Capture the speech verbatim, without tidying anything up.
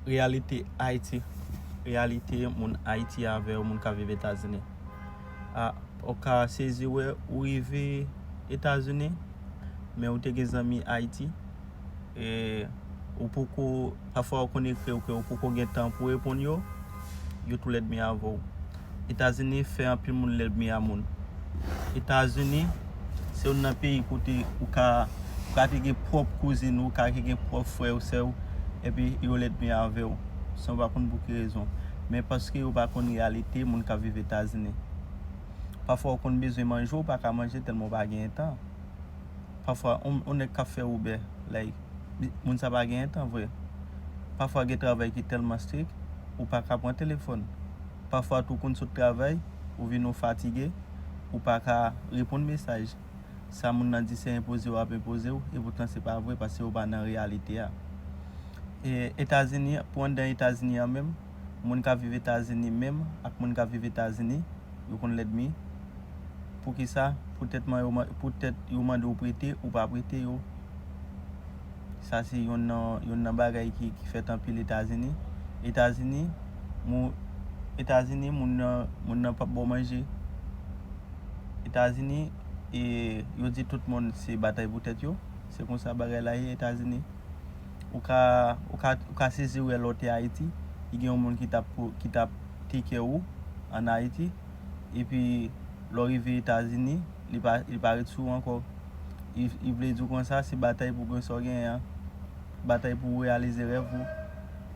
Reyalite Ayiti. Reyalite moun Ayiti avè w, moun k ap viv Etazini. A, ou ka sezi wè ou rive Etazini, men ou te gen zanmi Ayiti. E ou poko, pafwa ou konn ekri yo ke ou poko gen tan pou reponn yo, yo tou lèdmi avè w. Etazini fè anpil moun lèdmi a moun. Etazini se youn nan peyi kote ou ka, ou ka te gen pwòp kouzin ou, ou ka te gen pwòp frè ou, sè ou, epi yo lèdmi avè w, san w pa konn pou ki rezon. Men paske yo pa konn reyalite moun k ap viv Etazini. Pafwa ou konn bezwen manje, ou pa ka manje tèlman ou pa gen tan. Pafwa, yon, yon nèg k ap fè Uber, like, moun sa pa gen tan vre. Pafwa gen travay ki tèlman strik, ou pa ka pran telefòn. Pafwa tou konn sot travay, ou vin ou fatige, ou pa ka reponn mesaj. Sa moun nan di se enpoze w ap enpoze w, epoutan se pa vre paske ou pa nan reyalite a. E Etazini, pou anndan Etazini an menm, moun k ap viv Etazini menm ak moun k ap viv Etazini, yo konn lèdmi. Poukisa? Poutèt man yo, poutèt yo mande w prete, ou pa prete yo. Sa se yonn nan, yonn nan bagay ki, ki fèt anpil Etazini. Etazini, moun, Etazini, moun nan, moun nan p ap ba w manje. Etazini, e, yo di tout moun se batay pou tèt yo. Se konsa bagay la ye Etazini. Ou ka, ou ka, ou ka sezi wè lè w te Ayiti, li gen yon moun ki t ap, ki t ap take care ou ann Ayiti, epi lè w rive Etazini, li pa, li pa ret sou ou ankò. Li, li vle di w konsa, se batay pou gen sa w genyen an, batay pou w reyalize rèv ou.